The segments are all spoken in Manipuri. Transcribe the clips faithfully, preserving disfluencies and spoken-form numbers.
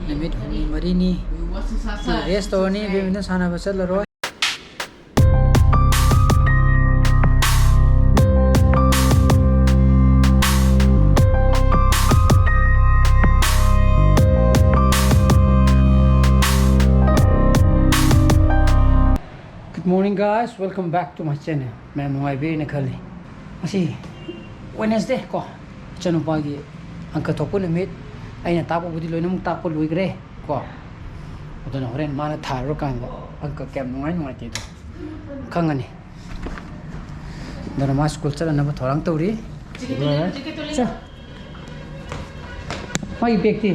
ꯅꯨꯃꯤꯠ ꯍꯨꯝꯅꯤ ꯃꯔꯤꯅꯤ ꯔꯦꯁ ꯇꯧꯔꯅꯤ, ꯕꯦꯗꯃꯤꯟꯇꯟ ꯁꯥꯟꯅꯕ ꯆꯠꯂꯔꯣꯏ꯫ Good morning, guys, welcome back to my channel. ꯃꯌꯥꯝ ꯅꯨꯡꯉꯥꯏꯕꯤꯔꯤꯅ ꯈꯜꯂꯤ꯫ ꯉꯁꯤ Wednesday ꯀꯣ, ꯏꯆꯥꯅꯨꯄꯥꯒꯤ ꯑꯪꯀ ꯊꯣꯛꯄ ꯅꯨꯃꯤꯠ꯫ ꯑꯩꯅ ꯇꯥꯛꯄꯕꯨꯗꯤ ꯂꯣꯏꯅꯃꯛ ꯇꯥꯛꯄ ꯂꯣꯏꯈ꯭ꯔꯦ ꯀꯣ꯫ ꯑꯗꯨꯅ ꯍꯣꯔꯦꯟ ꯃꯥꯅ ꯊꯥꯔꯨꯔꯀꯥꯟꯗ ꯑꯪꯀ ꯀꯌꯥꯝ ꯅꯨꯡꯉꯥꯏ ꯅꯨꯡꯉꯥꯏꯇꯦꯗꯣ ꯈꯪꯉꯅꯤ꯫ ꯑꯗꯨꯅ ꯃꯥ ꯁ꯭ꯀꯨꯜ ꯆꯠꯅꯅꯕ ꯊꯧꯔꯥꯡ ꯇꯧꯔꯤ꯫ ꯆꯠ꯫ ꯃꯥꯒꯤ ꯕꯦꯛꯇꯤ?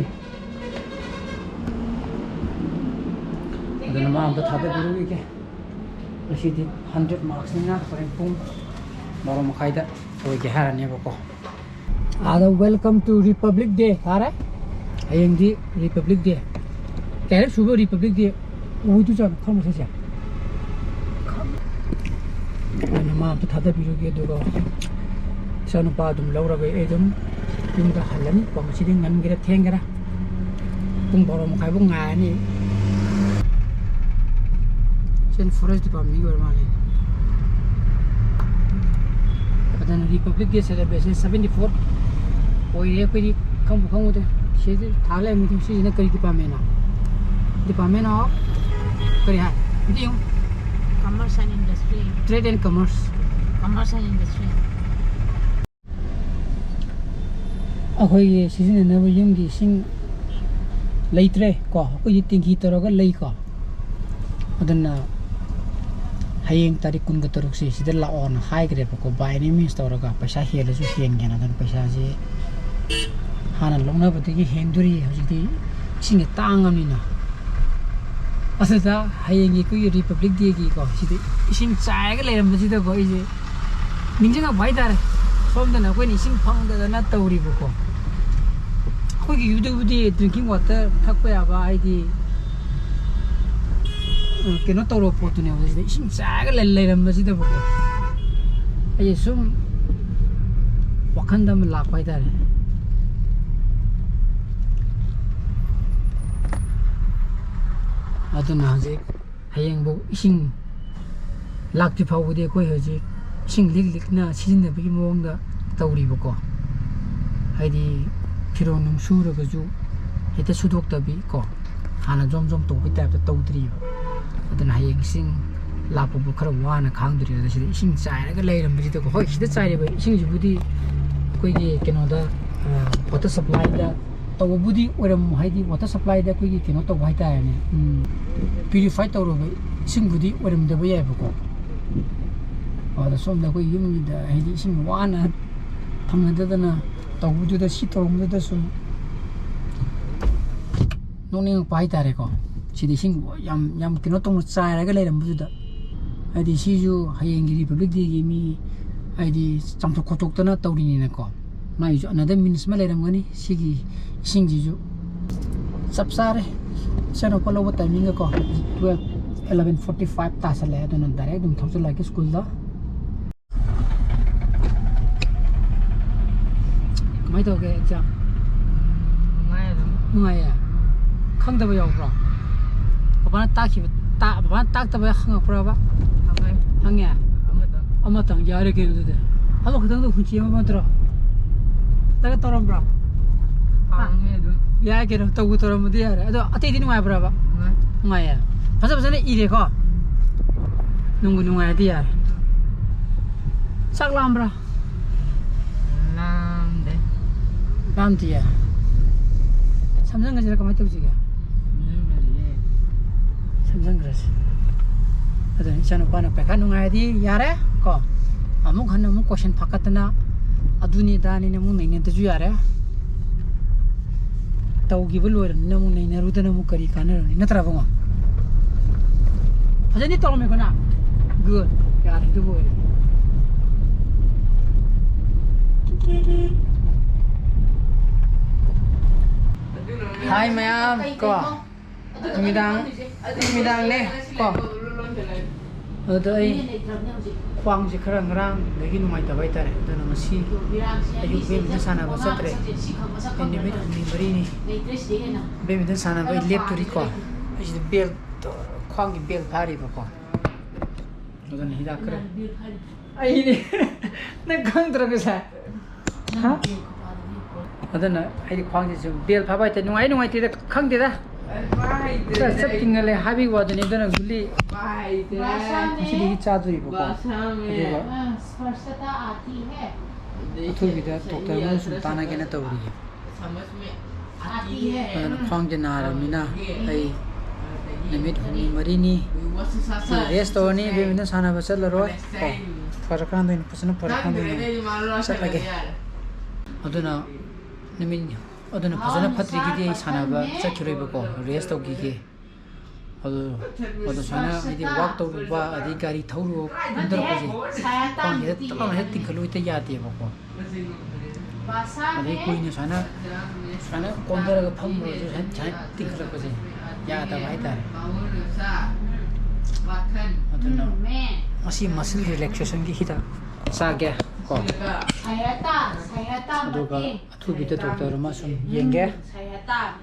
ꯑꯗꯨꯅ ꯃꯥ ꯑꯝꯇ ꯊꯥꯗꯕꯤꯔꯨꯈꯤꯒꯦ꯫ ꯉꯁꯤꯗꯤ hundred marksꯅꯤꯅ ꯍꯣꯔꯦꯟ ꯄꯨꯡ ꯕꯥꯔꯣ ꯃꯈꯥꯏꯗ ꯂꯣꯏꯒꯦ ꯍꯥꯏꯔꯅꯦꯕꯀꯣ꯫ ꯑꯥꯗ Welcome to Republic Day ꯊꯥꯔꯦ꯫ ꯍꯌꯦꯡꯗꯤ Republic Day꯫ ꯀꯌꯥꯔꯛ ꯁꯨꯕ Republic Day ꯑꯣꯏꯗꯣꯏꯖꯥꯠꯅꯣ ꯈꯪꯕ ꯁꯤꯁꯦ? ꯑꯗꯨꯅ ꯃꯥ ꯑꯝꯇ ꯊꯥꯗꯕꯤꯔꯨꯒꯦ, ꯑꯗꯨꯒ ꯏꯆꯥꯅꯨꯄꯥ ꯑꯗꯨꯝ ꯂꯧꯔꯒ ꯑꯩ ꯑꯗꯨꯝ ꯌꯨꯝꯗ ꯍꯜꯂꯅꯤ꯫ ꯀꯣ, ꯉꯁꯤꯗꯤ ꯉꯟꯒꯦꯔꯥ ꯊꯦꯡꯒꯦꯔꯥ ꯄꯨꯡ ꯕꯥꯔꯣ ꯃꯈꯥꯏꯐꯥꯎ ꯉꯥꯏꯔꯅꯤ꯫ ꯁꯤꯅ Forest Departmentꯀꯤ ꯑꯣꯏꯔ ꯃꯥꯜꯂꯦ꯫ ꯑꯗꯨꯅ Republic Day celebration seventy four ꯑꯣꯏꯔꯦ꯫ ꯑꯩꯈꯣꯏꯗꯤ ꯈꯪꯕꯨ ꯈꯪꯉꯨꯗꯦ꯫ ꯁꯤꯗꯤ ꯊꯥ ꯂꯩꯔꯝꯃꯤꯗꯨ꯫ ꯁꯤꯁꯤꯅ ꯀꯔꯤ departmentꯅꯣ? Department of ꯀꯔꯤ ꯍꯥꯏ? ꯑꯝꯇ ꯌꯦꯡꯉꯨ꯫ Commerce and Industry. Trade and Commerce. Commerce and Industry. ꯑꯩꯈꯣꯏꯒꯤ ꯁꯤꯖꯤꯟꯅꯅꯕ ꯌꯨꯝꯒꯤ ꯏꯁꯤꯡ ꯂꯩꯇ꯭ꯔꯦ ꯀꯣ꯫ ꯑꯩꯈꯣꯏꯗꯤ ꯇꯦꯡꯀꯤ ꯇꯧꯔꯒ ꯂꯩꯀꯣ꯫ ꯑꯗꯨꯅ ꯍꯌꯦꯡ ꯇꯥꯔꯤꯛ ꯀꯨꯟꯒ ꯇꯔꯨꯛꯁꯦ ꯁꯤꯗ ꯂꯥꯛꯑꯣꯅ ꯍꯥꯏꯈ꯭ꯔꯦꯕꯀꯣ, by any means ꯇꯧꯔꯒ꯫ ꯄꯩꯁꯥ ꯍꯦꯜꯂꯁꯨ ꯍꯦꯟꯒꯦꯅ꯫ ꯑꯗꯨꯅ ꯄꯩꯁꯥꯁꯦ ꯍꯥꯟꯅ ꯂꯧꯅꯕꯗꯒꯤ ꯍꯦꯟꯗꯣꯔꯤ꯫ ꯍꯧꯖꯤꯛꯇꯤ ꯏꯁꯤꯡꯁꯦ ꯇꯥꯡꯉꯕꯅꯤꯅ꯫ ꯑꯗꯨꯗ ꯍꯌꯦꯡꯒꯤ ꯑꯩꯈꯣꯏꯒꯤ Republic Dayꯒꯤꯀꯣ, ꯁꯤꯗ ꯏꯁꯤꯡ ꯆꯥꯏꯔꯒ ꯂꯩꯔꯝꯕꯁꯤꯗꯀꯣ, ꯑꯩꯁꯦ ꯅꯤꯡꯁꯤꯡꯉꯛꯄ ꯍꯥꯏꯇꯥꯔꯦ꯫ ꯁꯣꯝꯗꯅ ꯑꯩꯈꯣꯏꯅ ꯏꯁꯤꯡ ꯐꯪꯗꯗꯅ ꯇꯧꯔꯤꯕꯀꯣ꯫ ꯑꯩꯈꯣꯏꯒꯤ ꯌꯨꯝꯗꯕꯨꯗꯤ drinking water ꯊꯛꯄ ꯌꯥꯕ, ꯍꯥꯏꯗꯤ, ꯑ, ꯀꯩꯅꯣ ꯇꯧꯔꯕ ꯄꯣꯠꯇꯨꯅꯦꯕ꯫ ꯁꯤꯗ ꯏꯁꯤꯡ ꯆꯥꯏꯔꯒ ꯂꯩ-, ꯂꯩꯔꯝꯕꯁꯤꯗꯕꯀꯣ, ꯑꯩꯁꯦ ꯁꯨꯝ ꯋꯥꯈꯟꯗ ꯑꯃ ꯂꯥꯛꯄ ꯍꯥꯏꯇꯥꯔꯦ꯫ ꯑꯗꯨꯅ ꯍꯧꯖꯤꯛ ꯍꯌꯦꯡꯕꯨꯛ ꯏꯁꯤꯡ ꯂꯥꯛꯇ꯭ꯔꯤ ꯐꯥꯎꯕꯗꯤ ꯑꯩꯈꯣꯏ ꯍꯧꯖꯤꯛ ꯏꯁꯤꯡ ꯂꯤꯛ ꯂꯤꯛꯅ ꯁꯤꯖꯤꯟꯅꯕꯒꯤ ꯃꯑꯣꯡꯗ ꯇꯧꯔꯤꯕꯀꯣ꯫ ꯍꯥꯏꯗꯤ ꯐꯤꯔꯣꯜ ꯅꯨꯡ ꯁꯨꯔꯒꯁꯨ ꯍꯦꯛꯇ ꯁꯨꯗꯣꯛꯇꯕꯤ ꯀꯣ, ꯍꯥꯟꯅ ꯖꯣꯝ ꯖꯣꯝ ꯇꯧꯕꯒꯤ ꯇꯥꯏꯞꯇ ꯇꯧꯗ꯭ꯔꯤꯕ꯫ ꯑꯗꯨꯅ ꯍꯌꯦꯡ ꯏꯁꯤꯡ ꯂꯥꯛꯄꯕꯨ ꯈꯔ ꯋꯥꯅ ꯈꯥꯡꯗꯣꯔꯤ꯫ ꯑꯗꯨ ꯁꯤꯗ ꯏꯁꯤꯡ ꯆꯥꯏꯔꯒ ꯂꯩꯔꯝꯕꯁꯤꯗꯀꯣ, ꯍꯣꯏ, ꯁꯤꯗ ꯆꯥꯏꯔꯤꯕ ꯏꯁꯤꯡꯁꯤꯕꯨꯗꯤ ꯑꯩꯈꯣꯏꯒꯤ ꯀꯩꯅꯣꯗ, ꯋꯥꯇꯔ ꯁꯄ꯭ꯂꯥꯏꯗ ꯇꯧꯕꯕꯨꯗꯤ ꯑꯣꯏꯔꯝ-, ꯍꯥꯏꯗꯤ ꯋꯥꯇꯔ ꯁꯄ꯭ꯂꯥꯏꯗ ꯑꯩꯈꯣꯏꯒꯤ ꯀꯩꯅꯣ ꯇꯧꯕ ꯍꯥꯏꯇꯥꯔꯦꯅꯦ, ꯎꯝ, ꯄ꯭ꯌꯨꯔꯤꯐꯥꯏ ꯇꯧꯔꯕ ꯏꯁꯤꯡꯕꯨꯗꯤ ꯑꯣꯏꯔꯝꯗꯕ ꯌꯥꯏꯕꯀꯣ꯫ ꯑꯗ ꯁꯣꯝꯗ ꯑꯩꯈꯣꯏ ꯌꯨꯝꯒꯤꯗ ꯍꯥꯏꯗꯤ ꯏꯁꯤꯡ ꯋꯥꯅ ꯐꯪꯅꯗꯗꯅ ꯇꯧꯕꯗꯨꯗ, ꯁꯤ ꯇꯧꯔꯝꯕꯗꯨꯗ ꯁꯨꯝ ꯅꯣꯛꯅꯤꯡꯉꯛꯄ ꯍꯥꯏꯇꯥꯔꯦꯀꯣ꯫ ꯁꯤꯗ ꯏꯁꯤꯡ ꯌꯥꯝ, ꯌꯥꯝ ꯀꯩꯅꯣ ꯇꯧꯅ ꯆꯥꯏꯔꯒ ꯂꯩꯔꯝꯕꯗꯨꯗ, ꯍꯥꯏꯗꯤ ꯁꯤꯁꯨ ꯍꯌꯦꯡꯒꯤ ꯔꯤꯄꯕ꯭ꯂꯤꯛ ꯗꯦꯒꯤ ꯃꯤ ꯍꯥꯏꯗꯤ ꯆꯥꯝꯊꯣꯛ ꯈꯣꯠꯇꯣꯛꯇꯅ ꯇꯧꯔꯤꯅꯤꯅꯀꯣ, ꯃꯥꯒꯤꯁꯨ another means ꯑꯃ ꯂꯩꯔꯝꯒꯅꯤ꯫ ꯁꯤꯒꯤ ꯏꯁꯤꯡꯁꯤꯁꯨ ꯆꯞ ꯆꯥꯔꯦ꯫ ꯏꯆꯥꯅꯨꯄꯥ ꯂꯧꯕ ꯇꯥꯏꯃꯤꯡꯒꯀꯣ, twelve, eleven forty five ꯇꯥꯁꯜꯂꯛꯑꯦ꯫ ꯑꯗꯨꯅ direct ꯑꯗꯨꯝ ꯊꯧꯖꯤꯜꯂꯛꯑꯒꯦ ꯁ꯭ꯀꯨꯜꯗ꯫ ꯀꯃꯥꯏꯅ ꯇꯧꯒꯦ exam? ꯅꯨꯡꯉꯥꯏ ꯑꯗꯨꯝ꯫ ꯅꯨꯡꯉꯥꯏꯌꯦ? ꯈꯪꯗꯕ ꯌꯥꯎꯕ꯭ꯔꯣ? ꯕꯕꯥꯅ ꯇꯥꯛꯈꯤꯕ, ꯇꯥ-, ꯕꯕꯥꯅ ꯇꯥꯛꯇꯕ ꯍꯪꯉꯛꯄ꯭ꯔꯕ? ꯍꯪꯉꯦ꯫ ꯍꯪꯉꯦ? ꯑꯃꯇꯪ꯫ ꯑꯃꯇꯪ ꯌꯥꯔꯦ ꯀꯩꯅꯣ ꯑꯗꯨꯗꯤ꯫ ꯑꯃꯈꯛꯇꯪꯗꯣ ꯍꯨꯟꯆꯦ ꯑꯃ ꯅꯠꯇ꯭ꯔꯣ? ꯇꯒ ꯇꯧꯔꯝꯕ꯭ꯔꯣ? ꯍꯪꯉꯦ ꯑꯗꯨꯝ꯫ ꯌꯥꯏ ꯀꯩꯅꯣ, ꯇꯧꯕ ꯇꯧꯔꯝꯕꯗꯤ ꯌꯥꯔꯦ꯫ ꯑꯗꯣ ꯑꯇꯩꯗꯤ ꯅꯨꯡꯉꯥꯏꯕ꯭ꯔꯕ? ꯅꯨꯡꯉꯥꯏ꯫ ꯅꯨꯡꯉꯥꯏꯌꯦ? ꯐꯖ ꯐꯖꯅ ꯏꯔꯦꯀꯣ? ꯅꯨꯡꯕꯨ ꯅꯨꯡꯉꯥꯏꯔꯗꯤ ꯌꯥꯔꯦ꯫ ꯆꯥꯛ ꯂꯥꯝꯕ꯭ꯔꯥ? ꯂꯥꯝꯗꯦ꯫ ꯂꯥꯝꯗꯤꯌꯦ? ꯁꯝꯖꯟꯒꯁꯤꯔ ꯀꯃꯥꯏꯅ ꯇꯧꯁꯤꯒꯦ? ꯁꯝꯖꯟꯒꯁꯤꯌꯦ꯫ ꯁꯝꯖꯟꯈ꯭ꯔꯁꯤ꯫ ꯑꯗꯨꯅ ꯏꯆꯥꯅꯨꯄꯥꯅ ꯄꯩꯈꯥ ꯅꯨꯡꯉꯥꯏꯔꯗꯤ ꯌꯥꯔꯦ ꯀꯣ꯫ ꯑꯃꯨꯛ ꯍꯟꯅ ꯑꯃꯨꯛ question ꯐꯥꯀꯠꯇꯅ ꯑꯗꯨꯅꯤ ꯑꯗꯥꯅꯤꯅ ꯑꯃꯨꯛ ꯅꯩꯅꯗꯁꯨ ꯌꯥꯔꯦ꯫ ꯇꯧꯈꯤꯕ ꯂꯣꯏꯔꯕꯅꯤꯅ ꯑꯃꯨꯛ ꯅꯩꯅꯔꯨꯗꯅ ꯑꯃꯨꯛ ꯀꯔꯤ ꯀꯥꯟꯅꯔꯨꯅꯤ, ꯅꯠꯇ꯭ꯔꯥ ꯕꯨꯡꯉꯣ? ꯐꯖꯅꯗꯤ ꯇꯧꯔꯝꯃꯦꯀꯣ ꯅꯪ? Good. ꯌꯥꯔꯦ, ꯑꯗꯨꯕꯨ ꯑꯣꯏꯔꯗꯤ꯫ Hi ꯃꯌꯥꯝ ꯀꯣ꯫ ꯅꯨꯃꯤꯗꯥꯡ, ꯅꯨꯃꯤꯗꯥꯡꯅꯦ ꯀꯣ꯫ ꯑꯗꯣ ꯑꯩ ꯈ꯭ꯋꯥꯡꯁꯦ ꯈꯔ ꯉꯔꯥꯡꯗꯒꯤ ꯅꯨꯡꯉꯥꯏꯇꯕ ꯍꯥꯏꯇꯥꯔꯦ, ꯑꯗꯨꯅ ꯉꯁꯤ ꯑꯌꯨꯛ badminton ꯁꯥꯟꯅꯕ ꯆꯠꯇ꯭ꯔꯦ꯫ ꯑꯩ ꯅꯨꯃꯤꯠ ꯍꯨꯝꯅꯤ ꯃꯔꯤꯅꯤ badminton ꯁꯥꯟꯅꯕ ꯑꯩ ꯂꯦꯞꯇꯣꯔꯤꯀꯣ꯫ ꯑꯩꯁꯤꯗ belt ꯈ꯭ꯋꯥꯡꯒꯤ ꯕꯦꯜ ꯐꯥꯔꯤꯕꯀꯣ꯫ ꯑꯗꯨꯅ ꯍꯤꯗꯥꯛ ꯈꯔ, ꯑꯩꯗꯤ ꯅꯪ ꯈꯪꯗ꯭ꯔꯣ ꯉꯁꯥꯏ? ꯍꯥ? ꯑꯗꯨꯅ ꯑꯩꯗꯤ ꯈ꯭ꯋꯥꯡꯁꯤꯁꯨ ꯕꯦꯜ ꯐꯥꯕ ꯍꯥꯏꯇꯥꯔꯦ, ꯅꯨꯡꯉꯥꯏ ꯅꯨꯡꯉꯥꯏꯇꯦꯗ ꯈꯪꯗꯦꯗ꯫ ꯆꯠ ꯆꯠ ꯇꯤꯡꯒꯜꯂꯦ ꯍꯥꯏꯕꯒꯤ ꯋꯥꯗꯨꯅꯤ꯫ ꯑꯗꯨꯅ ꯒꯨꯂꯤ ꯉꯁꯤꯗꯒꯤ ꯆꯥꯗꯣꯔꯤꯕꯀꯣ꯫ ꯑꯗꯨꯒ ꯑꯊꯨꯕꯤꯗ ꯗꯣꯛꯇꯔ ꯑꯃ ꯁꯨꯝ ꯇꯥꯟꯅꯒꯦꯅ ꯇꯧꯔꯤꯌꯦ꯫ ꯑꯗꯨꯅ ꯈ꯭ꯋꯥꯡꯁꯦ ꯅꯥꯔꯕꯅꯤꯅ ꯑꯩ ꯅꯨꯃꯤꯠ ꯍꯨꯝꯅꯤ ꯃꯔꯤꯅꯤ ꯔꯦꯁ ꯇꯧꯔꯅꯤ꯫ ꯕꯦꯗꯃꯤꯟꯇꯟ ꯁꯥꯟꯅꯕ ꯆꯠꯂꯔꯣꯏ ꯀꯣ꯫ ꯐꯔꯀꯥꯟꯗ ꯑꯣꯏꯅ, ꯐꯖꯅ ꯐꯔꯀꯥꯟꯗ ꯑꯣꯏꯅ ꯆꯠꯂꯒꯦ꯫ ꯑꯗꯨꯅ ꯅꯨꯃꯤꯠ, ꯑꯗꯨꯅ ꯐꯖꯅ ꯐꯠꯇ꯭ꯔꯤꯒꯤꯗꯤ ꯑꯩ ꯁꯥꯟꯅꯕ ꯆꯠꯈꯤꯔꯣꯏꯕꯀꯣ, ꯔꯦꯁ ꯇꯧꯈꯤꯒꯦ꯫ ꯑꯗꯨ, ꯑꯗꯨ ꯁꯨꯃꯥꯏꯅ ꯍꯥꯏꯗꯤ ꯋꯥꯛ ꯇꯧꯔꯨꯕ, ꯑꯗꯩ ꯒꯥꯔꯤ ꯊꯧꯔꯨꯕ, ꯀꯨꯝꯊꯔꯛꯄꯁꯦ, ꯈ꯭ꯋꯥꯡꯁꯦ ꯍꯦꯛꯇ ꯇꯞ ꯂꯥꯎꯅ ꯍꯦꯛ ꯇꯤꯡꯈꯠꯂꯨ ꯍꯦꯛꯇ ꯌꯥꯗꯦꯕꯀꯣ꯫ ꯑꯗꯩ ꯀꯨꯏꯅ ꯁꯨꯃꯥꯏꯅ, ꯁꯨꯃꯥꯏꯅ ꯀꯣꯟꯊꯔꯒ ꯐꯝꯃꯨꯔꯁꯨ ꯁꯨꯃꯥꯏꯅ, ꯁꯨꯃꯥꯏꯅ ꯇꯤꯡꯈꯠꯂꯛꯄꯁꯦ ꯌꯥꯗꯕ ꯍꯥꯏꯇꯥꯔꯦ꯫ ꯑꯗꯨꯅ ꯉꯁꯤ ꯃꯁꯜ ꯔꯤꯂꯦꯛꯁꯦꯁꯟꯒꯤ ꯍꯤꯗꯥꯛ ꯆꯥꯒꯦ ꯀꯣ꯫ ꯑꯗꯨꯒ ꯑꯊꯨꯕꯤꯗ ꯗꯣꯛꯇꯔ ꯑꯃ ꯁꯨꯝ ꯌꯦꯡꯒꯦ꯫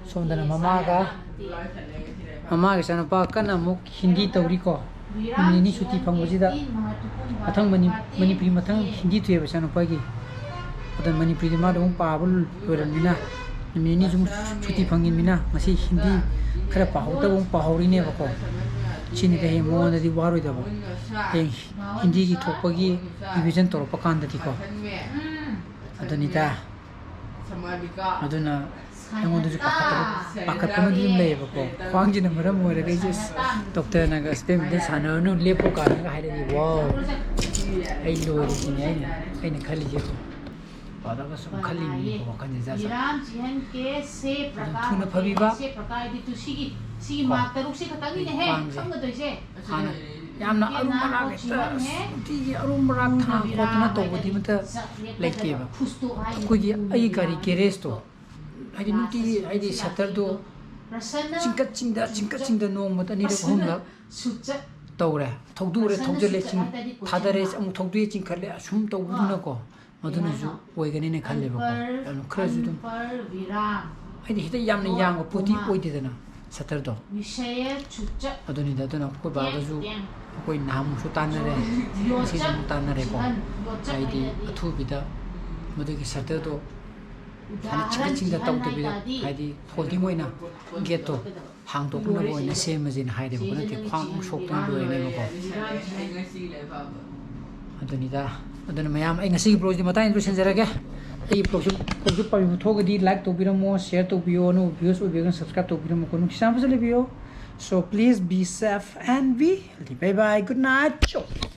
ꯁꯣꯝꯗꯅ ꯃꯃꯥꯒ, ꯃꯃꯥꯒꯤ ꯏꯆꯥꯅꯨꯄꯥ ꯀꯟꯅ ꯑꯃꯨꯛ ꯍꯤꯟꯗꯤ ꯇꯧꯔꯤꯀꯣ꯫ ꯅꯨꯃꯤꯠ ꯅꯤꯅꯤ ꯁꯨꯇꯤ ꯐꯪꯕꯁꯤꯗ ꯃꯊꯪ ꯃꯅꯤ-, ꯃꯅꯤꯄꯨꯔꯤ ꯃꯊꯪ ꯍꯤꯟꯗꯤ ꯊꯣꯛꯑꯦꯕ ꯏꯆꯥꯅꯨꯄꯥꯒꯤ꯫ ꯑꯗ ꯃꯅꯤꯄꯨꯔꯤꯗꯤ ꯃꯥꯗꯣ ꯑꯃꯨꯛ ꯄꯥꯕ ꯂꯣꯏꯔꯕꯅꯤꯅ, ꯅꯨꯃꯤꯠ ꯅꯤꯅꯤ ꯁꯨꯝ ꯁꯨꯇꯤ ꯐꯪꯉꯤꯕꯅꯤꯅ ꯉꯁꯤ ꯍꯤꯟꯗꯤ ꯈꯔ ꯄꯥꯍꯧꯗꯕ ꯑꯃꯨꯛ ꯄꯥꯍꯧꯔꯤꯅꯦꯕꯀꯣ꯫ ꯁꯤꯅꯤꯗꯤ ꯍꯌꯦꯡ ꯃꯉꯣꯟꯗꯗꯤ ꯋꯥꯔꯣꯏꯗꯕ꯫ ꯍꯌꯦꯡ ꯍꯤꯟꯗꯤꯒꯤ ꯊꯣꯛꯄꯒꯤ ꯔꯤꯚꯤꯖꯟ ꯇꯧꯔꯛꯄ ꯀꯥꯟꯗꯗꯤꯀꯣ꯫ ꯑꯗꯨꯅꯤꯗ꯫ ꯑꯗꯨꯅ ꯑꯩꯉꯣꯟꯗꯁꯨ ꯄꯥꯈꯠꯄ, ꯄꯥꯈꯠꯄ ꯑꯃꯗꯤ ꯑꯗꯨꯝ ꯂꯩꯌꯦꯕꯀꯣ꯫ ꯈ꯭ꯋꯥꯡꯁꯤꯅ ꯃꯔꯝ ꯑꯣꯏꯔꯒ ꯑꯩꯁꯦ, "ꯑꯁ, ꯗꯣꯛꯇꯔꯅꯒ ꯁ꯭ꯄꯦꯟ ꯁꯥꯟꯅꯔꯅꯨ, ꯂꯦꯞꯄꯨ" ꯀꯥꯏꯅꯒ ꯍꯥꯏꯔꯛꯑꯦ꯫ ꯋꯥꯎ! ꯑꯩ ꯂꯣꯏꯔꯦ ꯁꯤꯅꯤ ꯑꯩꯅ, ꯑꯩꯅ ꯈꯜꯂꯤꯁꯦ꯫ ꯄꯥꯗꯒ ꯁꯨꯝ ꯈꯜꯂꯤꯅꯤꯀꯣ, ꯋꯥꯈꯜꯁꯦ ꯖꯥꯠ ꯖꯥꯠ꯫ ꯑꯗꯨꯝ ꯊꯨꯅ ꯐꯕꯤꯕ꯫ ꯁꯤꯒꯤ, ꯁꯤꯒꯤ ꯀꯣ꯫ ꯃꯥꯔꯛ ꯇꯔꯨꯛꯁꯤ ꯈꯛꯇꯪꯅꯤꯅꯦꯍꯦ ꯈ꯭ꯋꯥꯡꯁꯦ ꯈꯪꯒꯗꯣꯏꯁꯦ꯫ ꯍꯥꯟꯅ ꯌꯥꯝꯅ ꯑꯔꯨꯝ ꯑꯔꯥꯛ ꯍꯦꯛꯇ, ꯑꯁ, ꯅꯨꯡꯇꯤꯒꯤ ꯑꯔꯨꯝ ꯑꯔꯥꯛ ꯊꯥꯡ ꯈꯣꯠꯇꯅ ꯇꯧꯕꯗꯤ ꯑꯃꯠꯇ ꯂꯩꯇꯦꯕ꯫ ꯑꯩꯈꯣꯏꯒꯤ, ꯑꯩꯒꯤ ꯒꯥꯔꯤ ꯒꯦꯔꯦꯖꯇꯣ, ꯍꯥꯏꯗꯤ ꯅꯨꯡꯇꯤꯒꯤ, ꯍꯥꯏꯗꯤ ꯁꯠꯇꯔꯗꯣ ꯆꯤꯡꯈꯠ ꯆꯤꯡꯗ, ꯆꯤꯡꯈꯠ ꯆꯤꯡꯗ ꯅꯣꯡꯃꯗ ꯑꯅꯤꯔꯛ ꯑꯍꯨꯝꯂꯛ ꯇꯧꯔꯦ꯫ ꯊꯧꯗꯣꯛꯎꯔꯦ, ꯊꯧꯖꯤꯜꯂꯦ, ꯆꯤꯡ-, ꯊꯥꯗꯔꯦ, ꯑꯃꯨꯛ ꯊꯧꯗꯣꯛꯑꯦ, ꯆꯤꯡꯈꯠꯂꯦ, ꯑꯁꯨꯝ ꯇꯧꯕꯗꯨꯅꯀꯣ꯫ ꯃꯗꯨꯅꯁꯨ ꯑꯣꯏꯒꯅꯤꯅ ꯈꯜꯂꯦꯕꯀꯣ꯫ ꯑꯗꯨꯅ ꯈꯔꯁꯨ ꯑꯗꯨꯝ, ꯍꯥꯏꯗꯤ ꯍꯦꯛꯇ ꯌꯥꯝꯅ ꯌꯥꯡꯕ ꯄꯣꯠꯇꯤ ꯑꯣꯏꯗꯦꯗꯅ꯫ ꯁꯇꯔꯗꯣ꯫ ꯑꯗꯨꯅꯤꯗ, ꯑꯗꯨꯅ ꯑꯩꯈꯣꯏ ꯕꯥꯒꯁꯨ ꯑꯩꯈꯣꯏ ꯅꯍꯥꯟꯃꯨꯛꯁꯨ ꯇꯥꯟꯅꯔꯦ, ꯉꯁꯤꯁꯨ ꯑꯃꯨꯛ ꯇꯥꯟꯅꯔꯦꯀꯣ꯫ ꯍꯥꯏꯗꯤ ꯑꯊꯨꯕꯤꯗ ꯃꯗꯨꯒꯤ ꯁꯇꯔꯗꯣ ꯍꯥꯟꯅ ꯆꯤꯡꯈꯠ ꯆꯤꯡꯗ ꯇꯧꯗꯕꯤꯗ, ꯍꯥꯏꯗꯤ ꯐꯣꯜꯗꯤꯡ ꯑꯣꯏꯅ ꯒꯦꯠꯇꯣ ꯍꯥꯡꯗꯣꯛꯅꯕ ꯑꯣꯏꯅ ꯁꯦꯝꯃꯁꯦꯅ ꯍꯥꯏꯔꯦꯕꯀꯣ꯫ ꯅꯠꯇꯦ, ꯈ꯭ꯋꯥꯡ ꯑꯃꯨꯛ ꯁꯣꯛꯇꯅ ꯂꯣꯏꯔꯅꯦꯕꯀꯣ꯫ ꯑꯗꯨꯅꯤꯗ꯫ ꯑꯗꯨꯅ ꯃꯌꯥꯝ, ꯑꯩ ꯉꯁꯤꯒꯤ ꯕ꯭ꯂꯣꯒꯁꯤꯗꯤ ꯃꯇꯥꯡ ꯂꯣꯏꯁꯤꯟꯖꯔꯒꯦ꯫ ꯑꯩꯒꯤ ꯕ꯭ꯂꯣꯒꯁꯨ, ꯕ꯭ꯂꯣꯒꯁꯨ ꯄꯥꯝꯕꯤꯕ ꯊꯣꯛꯑꯒꯗꯤ ꯂꯥꯏꯛ ꯇꯧꯕꯤꯔꯝꯃꯣ, ꯁꯤꯌꯔ ꯇꯧꯕꯤꯌꯣ, ꯑꯅꯧꯕ ꯚ꯭ꯌꯨꯁ ꯑꯣꯏꯕꯤꯔꯒꯅ ꯁꯕꯁꯀ꯭ꯔꯥꯏꯕ ꯇꯧꯕꯤꯔꯝꯃꯣꯀꯣ꯫ ꯅꯨꯡꯁꯤ ꯆꯥꯟꯅꯕꯁꯨ ꯂꯩꯕꯤꯌꯣ꯫ So please be safe and be healthy. Bye bye. Good night.